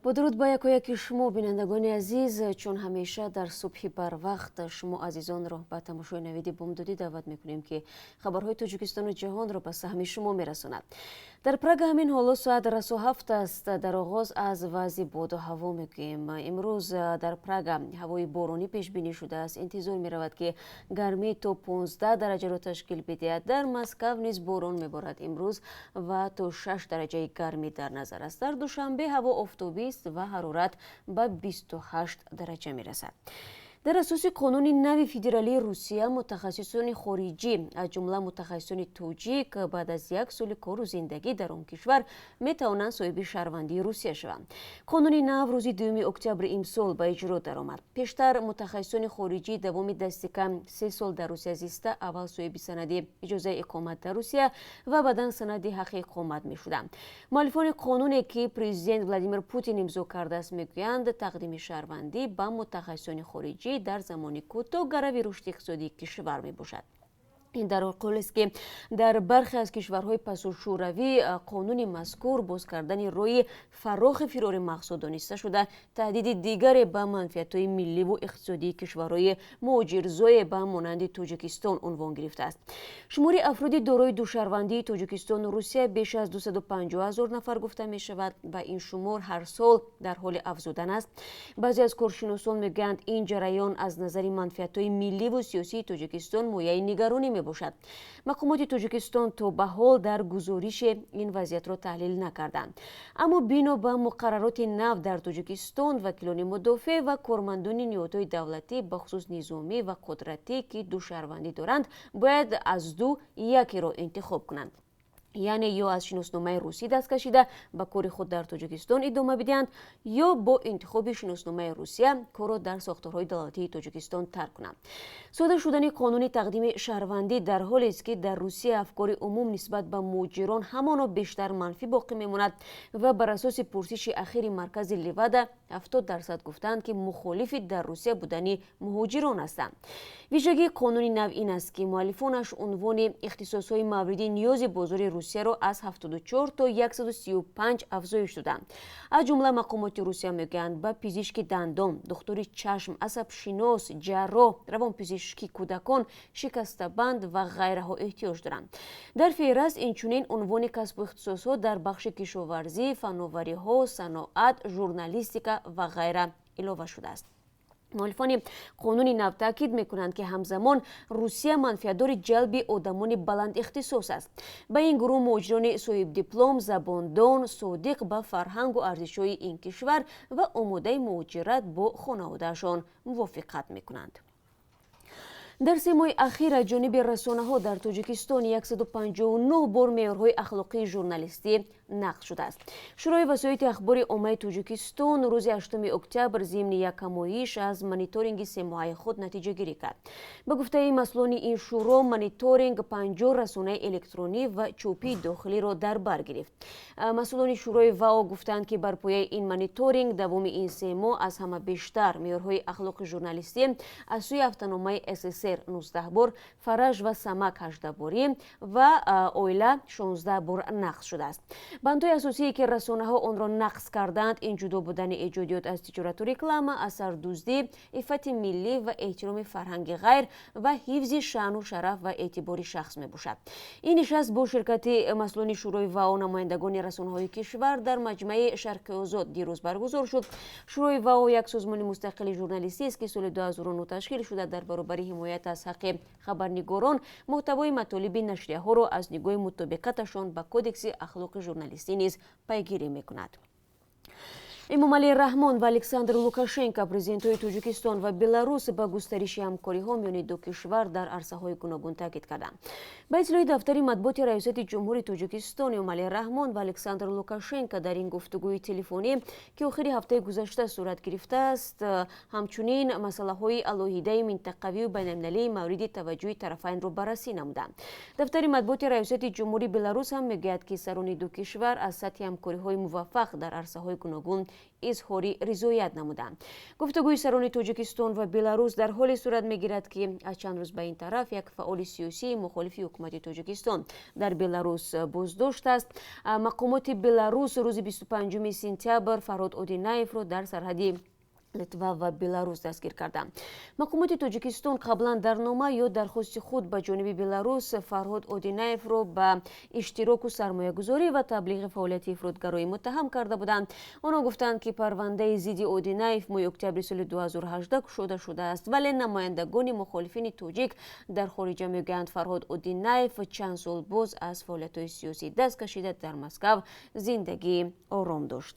Бо дуруд ба якояки шумо, бинандагони азиз. Чун ҳамеша дар субҳи барвақт шумо азизонро ба тамошои «Навиди бомдодӣ» даъват мекунем, ки хабарҳои Тоҷикистону ҷаҳонро ба саҳми шумо мерасонад. Дар Прага ҳамин ҳоло соат расо 7 аст. Дар оғоз аз вазъи боду ҳаво мегӯем. Имрӯз дар Прага ҳавои боронӣ пешбинӣ шудааст. Интизор меравад, ки гармӣ то 15 дараҷаро ташкил бидиҳад. Дар Москав низ борон меборад имрӯз ва то 6 дараҷаи гармӣ дар назар аст. Дар Душанбе ҳаво офтобист ва ҳарорат ба 28 дараҷа мерасад. Дар асоси қонуни нави федералии Русия, мутахассисони хориҷӣ, аз ҷумла мутахассисони тоҷик, баъд аз як соли кору зиндагӣ дар он кишвар метавонанд соҳиби шаҳрвандии Русия шаванд. Қонуни нав рӯзи 2 октябри имсол ба иҷро даромад. Пештар мутахассисони хориҷӣ давоми дасти кам 3 сол дар Русия зиста, аввал соҳиби санади иҷозаи иқомат дар Русия ва баъдан санади ҳаққи иқомат мешуданд. Муаллифони қонуне, ки президент Владимир Путин имзо кардааст, мегӯянд, тақдими шаҳрвандӣ ба мутахассисони хориҷӣ дар замони кӯтоҳ гарави рушди иқтисодии кишвар мебошад. Ин дар ҳолест, ки дар бархе аз кишварҳои пасушӯравӣ қонуни мазкур боз кардани роҳи фарохи фирори мағзҳо дониста шуда, таҳдиди дигаре ба манфиатҳои милливу иқтисодии кишварҳои муҳоҷирзое ба монанди Тоҷикистон унвон гирифтааст. Шумори афроди дорои душаҳрвандии Тоҷикистону Русия беш аз 250 ҳазор нафар гуфта мешавад ва ин шумор ҳар сол дар ҳоли афзудан аст. Баъзе аз коршиносон мегӯянд, ин ҷараён аз назари манфиатҳои милливу сиёсии Тоҷикистон мояи нигаронӣ мебошад. Мақомоти Тоҷикистон то ба ҳол дар гузорише ин вазъиятро таҳлил накарданд. Аммо бино ба муқаррароти нав, дар Тоҷикистон вакилони мудофеъ ва кормандони ниҳодҳои давлатӣ, бахусус низомӣ ва қудратӣ, ки ду шаҳрвандӣ доранд, бояд аз ду якеро интихоб кунанд, яъне ё аз шиносномаи русӣ даст кашида, ба кори худ дар Тоҷикистон идома бидиҳанд, ё бо интихоби шиносномаи Русия корро дар сохторҳои давлатии Тоҷикистон тарк кунанд. Содир шудани қонуни тақдими шаҳрвандӣ дар ҳолест, ки дар Русия афкори умум нисбат ба муҳоҷирон ҳамоно бештар манфӣ боқӣ мемонад ва бар асоси пурсиши ахири маркази Левада 70% гуфтаанд, ки мухолифи дар Русия будани муҳоҷирон ҳастанд. Вижагии қонуни нав ин аст, ки муаллифонаш унвони ихтисосҳои мавриди ниёзи бозори Русияро аз 74 то 135 афзоиш доданд. Аз ҷумла мақомоти Русия мегӯянд, ба пизишки дандон, духтури чашм, асабшинос, ҷарроҳ, равонпизишки кӯдакон, шикастабанд ва ғайраҳо эҳтиёҷ доранд. Дар феҳраст инчунин унвони касбу ихтисосҳо дар бахши кишоварзӣ, фановариҳо, саноат, журналистика ва ғайра илова шудааст. Муаллифони қонуни нав таъкид мекунанд, ки ҳамзамон Русия манфиатдори ҷалби одамони баландихтисос аст. Ба ин гурӯҳ муҳоҷирони соҳибдиплом, забондон, содиқ ба фарҳангу арзишҳои ин кишвар ва омодаи муҳоҷират бо хонаводаашон мувофиқат мекунанд. Дар 3 моҳи ахир аз ҷониби расонаҳо дар Тоҷикистон 159 бор меъёрҳои ахлоқии журналистӣ нақз шудааст. Шӯрои васоити ахбори оммаи Тоҷикистон рӯзи 8 октябр зимни як ҳамоиш аз мониторинги семоҳаи худ натиҷагирӣ кард. Ба гуфтаи масъулони ин шӯро, мониторинг 50 расонаи электронӣ ва чопии дохилиро дар бар гирифт. Масъулони шӯрои ВАО гуфтанд, ки бар пояи ин мониторинг давоми ин 3 моҳ аз ҳама бештар меъёрҳои ахлоқи журналистӣ аз сӯи ҳафтаномаи СССР 19 бор, Фараҷ ва Самак 18 борӣ ва Оила 16 бор нақз шудааст. Бандҳои асосие, ки расонаҳо онро нақз карданд, ин ҷудо будани эҷодиёт аз тиҷорату реклама, асардуздӣ, иффати миллӣ ва эҳтироми фарҳанги ғайр ва ҳифзи шаъну шараф ва эътибори шахс мебошад. Ин нишаст бо ширкати масъулони шӯрои ВАО, намояндагони расонаҳои кишвар дар маҷмаи Шарқи Озод дирӯз баргузор шуд. Шӯрои ВАО як созмони мустақили журналистиест, ки соли 2009 ташкил шуда, дар баробари ҳимоят аз ҳаққи хабарнигорон мӯҳтавои матолиби нашрияҳоро аз нигоҳи мутобиқаташон ба кодекси ахлоқи журналистӣ низ пайгирӣ мекунад. Эмомалӣ Раҳмон ва Александр Лукашенко, президентҳои Тоҷикистон ва Беларус, ба густариши ҳамкориҳо миёни ду кишвар дар арсаҳои гуногун таъкид карданд. Ба иттилои дафтари матбуоти Раёсати Ҷумҳури Тоҷикистон, Эмомалӣ Раҳмон ва Александр Лукашенко дар ин гуфтугӯи телефонӣ, ки охири ҳафтаи гузашта сурат гирифтааст, ҳамчунин масъалаҳои алоҳидаи минтақавию байналмилалии мавриди таваҷҷӯҳи тарафайнро баррасӣ намуданд. Дафтари матбуоти Раёсати Ҷумҳури Беларус ҳам мегӯяд, ки сарони ду кишвар аз сатҳи ҳамкориҳои муваффақ дар арсаҳои гуногун. Изҳори ризоят намуданд. Гуфтугӯи сарони Тоҷикистон ва Беларус дар ҳоле сурат мегирад, ки аз чанд рӯз ба ин тараф як фаъоли сиёсии мухолифи ҳукумати Тоҷикистон дар Беларус боздошт аст. Мақомоти Беларус рӯзи 25 сентябр Фарҳод Одинаевро дар сарҳади Литва ва Беларус дастгир карданд. Мақомоти Тоҷикистон қаблан дар нома ё дархости худ ба ҷониби Беларус Фарҳод Одинаевро ба иштироку сармоягузорӣ ва таблиғи фаъолияти ифротгароӣ муттаҳам карда буданд. Онҳо гуфтанд, ки парвандаи зидди Одинаев моҳи октябри соли 2018 кушода шудааст, вале намояндагони мухолифини тоҷик дар хориҷа мегӯянд, Фарҳод Одинаев чанд сол боз аз фаъолиятҳои сиёсӣ даст кашида, дар Москав зиндагии ором дошт.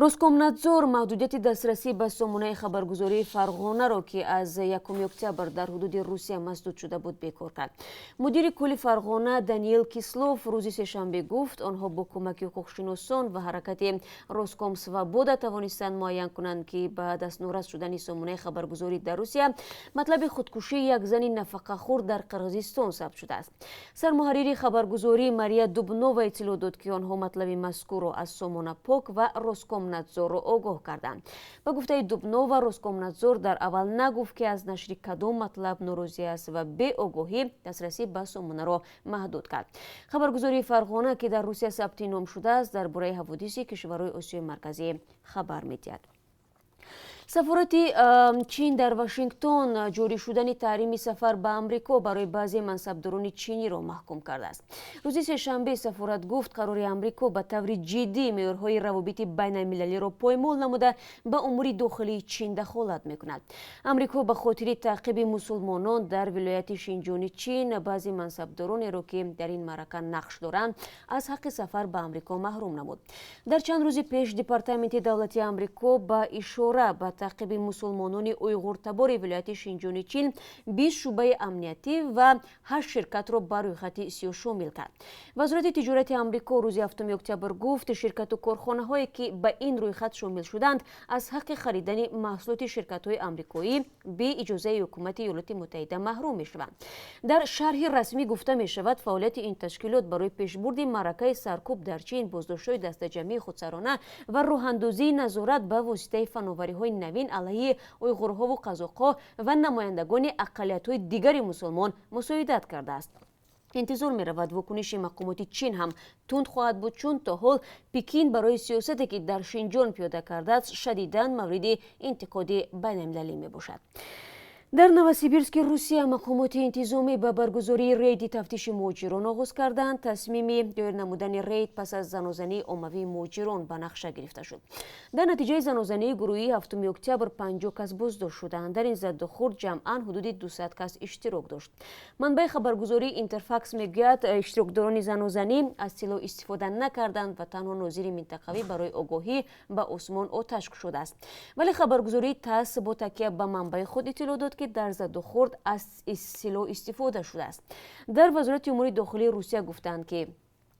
Роскомнадзор маҳдудияти дастрасӣ ба сомонаи хабаргузории Фарғонаро, ки аз 1 октябр дар ҳудуди Русия масдуд шуда буд, бекор кард. Мудири кулли Фарғона Даниил Кислов рӯзи сешанбе гуфт, онҳо бо кӯмаки ҳуқуқшиносон ва ҳаракати Роскомсвобода тавонистанд муайян кунанд, ки ба дастнорас шудани сомонаи хабаргузорӣ дар Русия матлаби худкушии як зани нафақахӯр дар Қирғизистон сабт шудааст. Сармуҳаррири хабаргузорӣ Мария Дубнова иттилоъ дод, ки онҳо матлаби мазкурро аз сомона пок ва Роскомнадзорро огоҳ карданд. Ба гуфтаи Дубнова, Роскомнадзор дар аввал нагуфт, ки аз нашри кадом матлаб норозӣ аст ва беогоҳӣ дастрасӣ ба сомонаро маҳдуд кард. Хабаргузории Фарғона, ки дар Русия сабти ном шудааст, дар бораи ҳаводиси кишварҳои Осиёи Марказӣ хабар медиҳад. Сафорати Чин дар Вашингтон ҷорӣ шудани таҳрими сафар ба Амрико барои баъзе мансабдорони чиниро маҳкум кардааст. Рӯзи сешанбе сафорат гуфт, қарори Амрико ба таври ҷиддӣ меъёрҳои равобити байналмилалиро поймол намуда, ба умури дохилии Чин дахолат мекунад. Амрико ба хотири таъқиби мусулмонон дар вилояти Шинҷони Чин баъзе мансабдоронеро, ки дар ин маърака нақш доранд, аз ҳаққи сафар ба Амрико маҳрум намуд. Дар чанд рӯзи пеш Департаменти давлатии Амрико ба ишора ба таъқиби мусулмонони уйғуртабори вилояти Шинҷони Чин 20 шӯъбаи амниятӣ ва ҳашт ширкатро ба рӯйхати сиёҳ шомил кард. Вазорати тиҷорати Амрико рӯзи 7 октябр гуфт, ширкату корхонаҳое, ки ба ин рӯйхат шомил шуданд, аз ҳаққи харидани маҳсулоти ширкатҳои амрикоӣ бе иҷозаи ҳукумати Иёлоти Муттаҳида маҳрум мешаванд. Дар шарҳи расмӣ гуфта мешавад, фаъолияти ин ташкилот барои пешбурди маъракаи саркӯб дар Чин, боздоштҳои дастаҷамъии худсарона ва роҳандозии назорат ба воситаи фановариҳои навин алайҳи уйғурҳову қазоқҳо ва намояндагони ақаллиятҳои дигари мусулмон мусоидат кардааст. Интизор меравад, вокуниши мақомоти Чин ҳам тунд хоҳад буд, чун то ҳол Пекин барои сиёсате, ки дар Шинҷон пиёда кардааст, шадидан мавриди интиқоди байналмилалӣ мебошад. Дар Новосибирски Русия мақомоти интизомӣ ба баргузории рейди тафтиши муҳоҷирон оғоз карданд. Тасмими доир намудани рейд пас аз занозании оммавии муҳоҷирон ба нақша гирифта шуд. Дар натиҷаи занозании гурӯҳии 7 октябр 50 кас боздошт шуданд. Дар ин задухӯрд ҷамъан ҳудуди 200 кас иштирок дошт. Манбаи хабаргузории Интерфакс мегӯяд, иштирокдорони занозанӣ аз силоҳ истифода накарданд ва танҳо нозири минтақавӣ барои огоҳӣ ба осмон оташ кушодааст. Вале хабаргузории ТАСС бо такя ба манбаи худ иттилоъ дод, ки дар задухӯрд аз силоҳ истифода шудааст. Дар Вазорати умури дохилии Русия гуфтанд, ки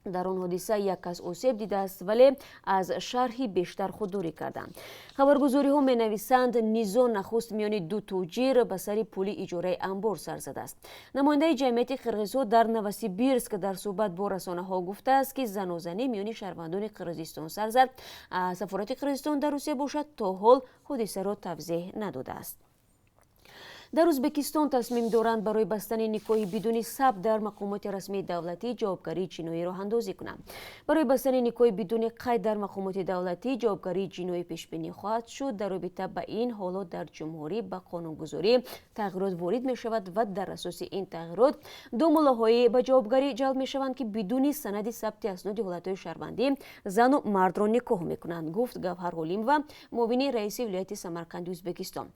дар он ҳодиса як кас осеб дидааст, вале аз шарҳи бештар худдорӣ карданд. Хабаргузориҳо менависанд, низоъ нахуст миёни ду тоҷир ба сари пули иҷораи амбор сар задааст. Намояндаи ҷамъияти қирғизҳо дар Новосибирск дар суҳбат бо расонаҳо гуфтааст, ки занозанӣ миёни шаҳрвандони Қирғизистон сар зад. Сафорати Қирғизистон дар Русия бошад, то ҳол ҳодисаро тавзеҳ надодааст. Дар Ӯзбекистон тасмим доранд барои бастани никоҳи бидуни сабт дар мақомоти расмии давлатӣ ҷавобгарии ҷиноӣ роҳандозӣ кунанд. Барои бастани никоҳи бидуни қайд дар мақомоти давлатӣ ҷавобгарии ҷиноӣ пешбинӣ хоҳад шуд. Дар робита ба ин ҳоло дар ҷумҳурӣ ба қонунгузорӣ тағйирот ворид мешавад ва дар асоси ин тағйирот домуллоҳое ба ҷавобгарӣ ҷалб мешаванд, ки бидуни санади сабти асноди ҳолатҳои шаҳрвандӣ зану мардро никоҳ мекунанд, гуфт Гавҳар Ҳолимова, муовини раиси вилояти Самарқанди Ӯзбекистон.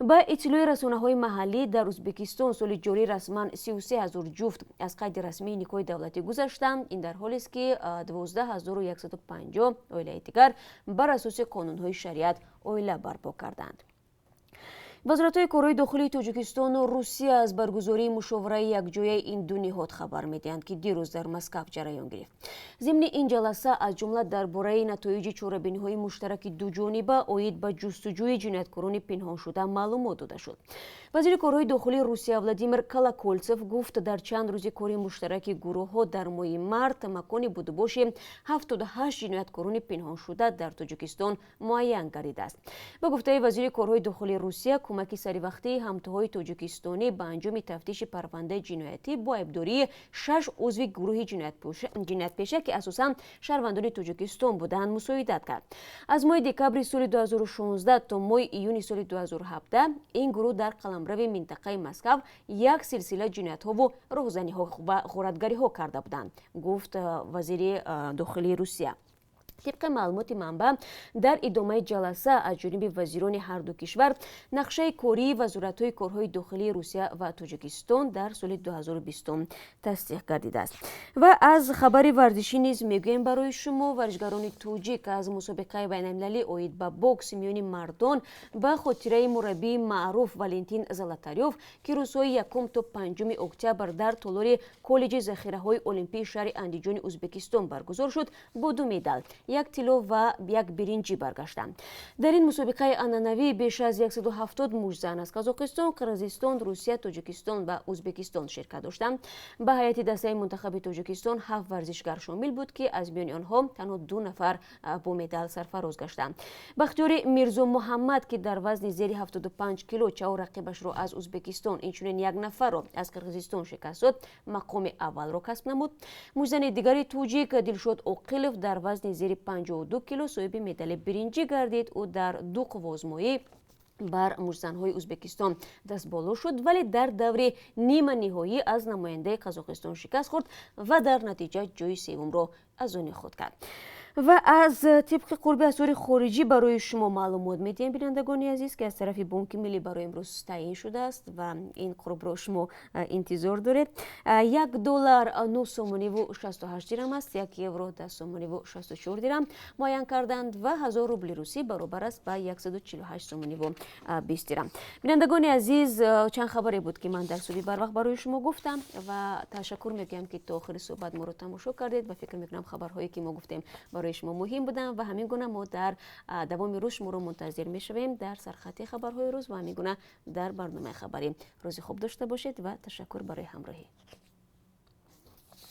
Ба иттилои расонаҳои маҳаллӣ, дар Ӯзбекистон соли ҷорӣ расман 33 ҳазор ҷуфт аз қайди расмии никоҳи давлатӣ гузаштанд. Ин дар ҳолест, ки 12 150 оилаи дигар бар асоси қонунҳои шариат оила барпо карданд. Вазоратҳои корҳои дохилии Тоҷикистону Русия аз баргузории мушовираи якҷояи ин ду ниҳод хабар медиҳанд, ки дирӯз дар Москав ҷараён гирифт. Зимни ин ҷаласа аз ҷумла дар бораи натоиҷи чорабиниҳои муштараки дуҷониба оид ба ҷустуҷӯи ҷинояткорони пинҳоншуда маълумот дода шуд. Вазири корҳои дохилии Русия Владимир Колоколтсев гуфт, дар чанд рӯзи кори муштараки гурӯҳҳо дар моҳи март макони будубоши 78 ҷинояткорони пинҳоншуда дар Тоҷикистон муайян гардидааст. Ба гуфтаи вазири корҳои дохилии Русия, кӯмаки саривақтии ҳамтоҳои тоҷикистонӣ ба анҷоми тафтиши парвандаи ҷиноятӣ бо айбдории шаш узви гурӯҳи ҷиноятпеша, ки асосан шаҳрвандони Тоҷикистон буданд, мусоидат кард. Аз моҳи декабри соли 2016 то моҳи июни соли 2017 ин гурӯҳ дар қаламрави минтақаи Москав як силсила ҷиноятҳову роҳзаниҳо ва ғоратгариҳо карда буданд, гуфт вазири дохилии Русия. Тибқи маълумоти манбаъ, дар идомаи ҷаласа аз ҷониби вазирони ҳарду кишвар нақшаи кории вазоратҳои корҳои дохилии Русия ва Тоҷикистон дар соли 2020 тасдиқ гардидааст. Ва аз хабари варзишӣ низ мегӯем барои шумо. Варзишгарони тоҷик аз мусобиқаи байналмилалӣ оид ба бокс миёни мардон ба хотираи мураббии маъруф Валентин Золотарёв, ки рӯзҳои 1 то 5 октябр дар толори коллеҷи захираҳои олимпии шаҳри Андиҷони Ӯзбекистон баргузор шуд, бо ду медал, як тилло ва як биринҷӣ, баргаштанд. Дар ин мусобиқаи анъанавӣ беш аз 170 муштзан аз Қазоқистон, Қирғизистон, Русия, Тоҷикистон ва Ӯзбекистон ширкат доштанд. Ба ҳайати дастаи мунтахаби Тоҷикистон ҳафт варзишгар шомил буд, ки аз миёни онҳо танҳо ду нафар бо медал сарфароз гаштанд. Бахтиёри Мирзо Муҳаммад, ки дар вазни зери 75 кило чаҳор рақибашро аз Ӯзбекистон, инчунин як нафарро аз Қирғизистон шикаст дод, мақоми аввалро касб намуд. Муштзани дигари тоҷик Дилшод Оқилов дар вазни зери 52 кило соҳиби медали биринҷӣ гардид. Ӯ дар ду қувваозмоӣ бар муштзанҳои Ӯзбекистон дастболо шуд, вале дар даври ниманиҳоӣ аз намояндаи Қазоқистон шикаст хӯрд ва дар натиҷа ҷои севумро аз они худ кард. Ва аз тибқи қурби асъори хориҷӣ барои шумо маълумот медиҳем, бинандагони азиз, ки аз тарафи Бонки Миллӣ барои имрӯз таъйин шудааст ва ин қурбро шумо интизор доред. 1 доллар 9 сомониву 68 дирам аст, 1 евро 10 сомониву 64 дирам муайян карданд ва 1000 рубли русӣ баробар аст ба 148 сомониву 20 дирам. Бинандагони азиз, чанд хабаре буд, ки ман дар суҳби барвақт барои шумо гуфтам, ва ташаккур мегӯям, ки то охири суҳбат моро тамошо кардед, ва фикр мекунам, хабарҳое ки мо гуфтем, барои шумо муҳим буданд. Ва ҳамин гуна мо дар давоми рӯз шуморо мунтазир мешавем дар сархати хабарҳои рӯз ва ҳамин гуна дар барномаи хабарӣ. Рӯзи хуб дошта бошед ва ташаккур барои ҳамроҳӣ.